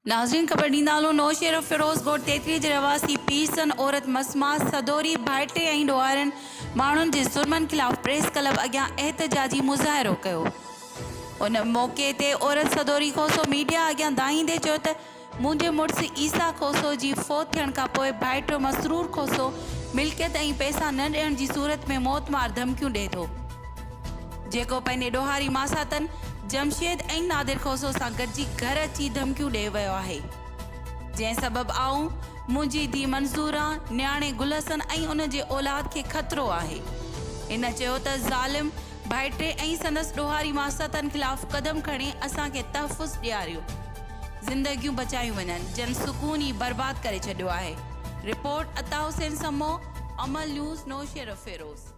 ناظرين خبر ڏيندا هلون نوشهروفيروز ڳوٺ تيتري جي رهواسي پيرسن عورت مسمات سدوري ڀائٽي ۽ ڏوهارين ماڻهن جي ظلمن خلاف پريس ڪلب اڳيان احتجاجي مظاهرو ڪيو ان موقعي تي عورت سدوري کوسو ميڊيا اڳيان دانهيندي چيو ته منهنجي مڙس عيسيٰ کوسو جي فوت ٿيڻ کانپوء ڀائٽيو مسرور کوسو ملڪيت ۽ پئسا نه ڏيڻ جي صورت ۾ موتمار ڌمڪيون ڏئي ٿو. جيڪو پنهنجي ڏوهاري ماساتن جمشيد ۽ نادر کوسو سان گڏجي گهر اچي ڌمڪيون ڏئي ويو آهي، جنهن سبب آئون، منهنجي ڌيء منظوره، نياڻي گل حسن ۽ ان جي اولاد کي خطرو آهي. هن چيو ته ظالم ڀائٽي ۽ سندس ڏوهاري ماساتن خلاف قدم کڻي اسان کي تحفظ ڏياريو، زندگيون بچايون وڃن، جن سڪون ئي برباد ڪري ڇڏيو آهي. رپورٽ، عطا حسين سمو، امل نيوز، نوشهروفيروز.